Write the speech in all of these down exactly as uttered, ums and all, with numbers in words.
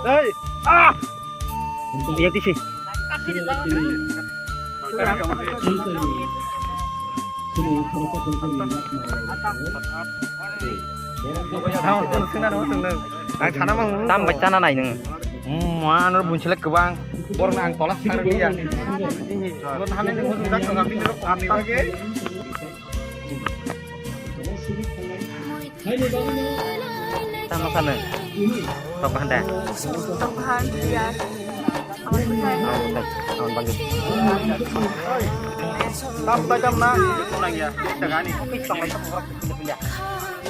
Hey! Ah! Iya, tisi. Tam bai chana nai nung. Ma, ano bunsilek kwbang. Borok ang tola sakre dia. Tamo kano? Tok handa. Tok handa ya. Awan bangkit. Tam tai tam na.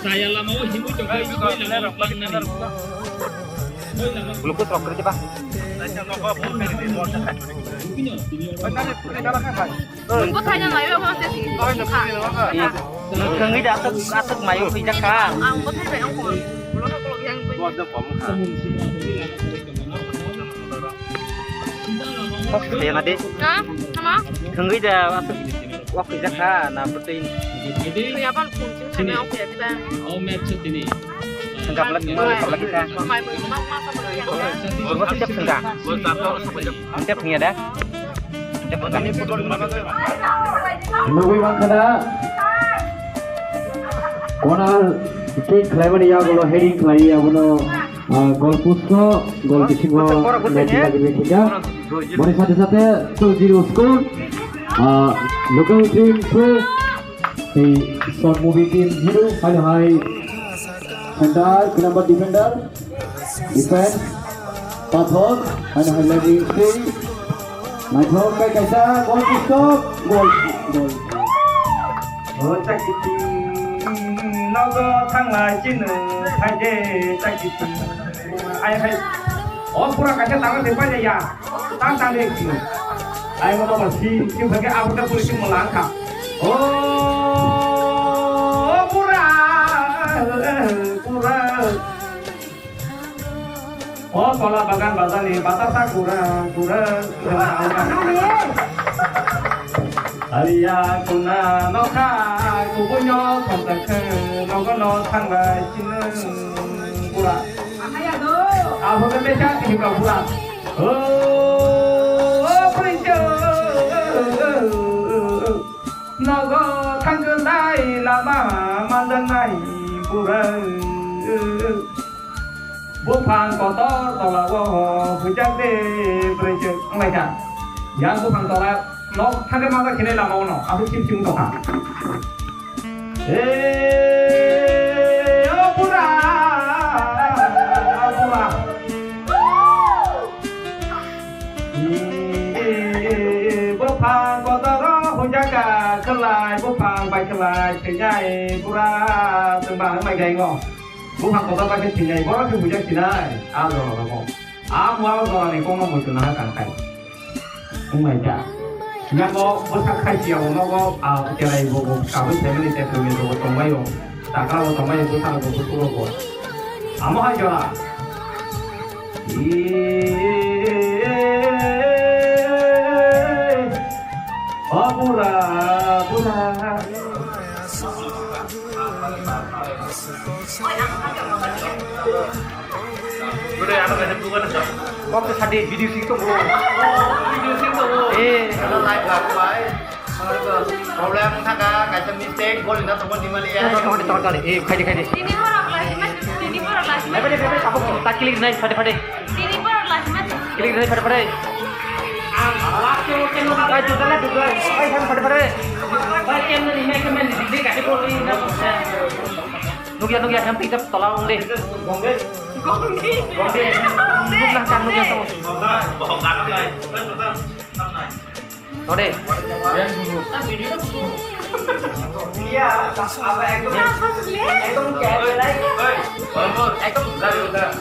Saya lama oh himu coba itu lama. Glucose rok kerja, Pak. Bwthaina naiwi omo se si. Nwng thangwi da aswk, aswk mayo khuijak kha. Ang bwthai bai ang phone. Ulo no kolok yang bai. Kok kaya na de? Ha? Sama? Thangwi da aswk wa khuijak kha na bwtwi. Khuya ban phone sing thangwi ang khuya kita. Sengkap lagi, mau sengkap lagi kah? Burma sejak sengkap. Sejak punya dah. Sejak punya. Nugui bangkha da. Corner kick khlaimani yagulo heading khlai yaguno, ah, goal post o, goal kick o, net lagi bethika. Boni sate sate two zero score, ah, local team two. Tei short movie team zero, haino hai center, number defender, defense, pathor, haino hai lagi three. Naithok kai kaisa goal kick, goal, goal. O chakiti, nogo thanglai chini, phaide chakiti. Ai hai, o pura kaisa tangma de paide ya. Tang tang de. Ai mo to si si bhage abu ta puri si mo lang kha. O pura pura. O tola bagan bazani batasa kura kura. Aliya kuna nokha kubuno thongkha nogo no thangbai sini pura. Abo khe mesa hinba bura. O, o, prince. Nogo thangkhlai lama manjaknai bura. Buphang kotor tolao hujak de prince wnglaikha. Yang buphang tola nok thangkhe manjak khinai lama ono. Abo sim sim tokha. Hey, o pura, o pura. Buphang kotor o hujaka khlai, buphang bai khlai, thwinai pura chwngba wngmai gaingo. Buphang kotor bai khe thwinai, borok khe hujak sinai, a jora rogo. A mua o jora ni kokno muitu naha kangkhai. Wngmai da. Yago bwsak khai siya bo nogo, a, cherai bo bo kabui family te tongwi bo tongbai o. Takra bo tongbai o, bwsak bo bwsuk bo. Amo hai jora. Ee, o bura, bura. Kok tu sadi video sing tu bro. Video sing tu bro. Eh. Kalau live lagu ai. Problem thaka, kaisa mistake, gol ina tongol di mali ya. Tongol, tongol, tongol, tongol. Eh, khai di, khai di. Tini borok lagi mas, tini borok lagi mas. Phai phai, phai phai, tabuk tak klik nai, phai phai. Tini borok lagi mas. Klik nai, phai phai. Ang last ke oke no. Ai, tu dale, tu dale. Ai, phai phai. Ai, ken ni, me ke men di, di, kati bol ni na. Nugya, nugya, yang pickup tolong deh. Gongdi. Gongdi. Nugya kan, nugya tolong. Tode. Iya, apa ekdom, ekdom kayak, ekdom.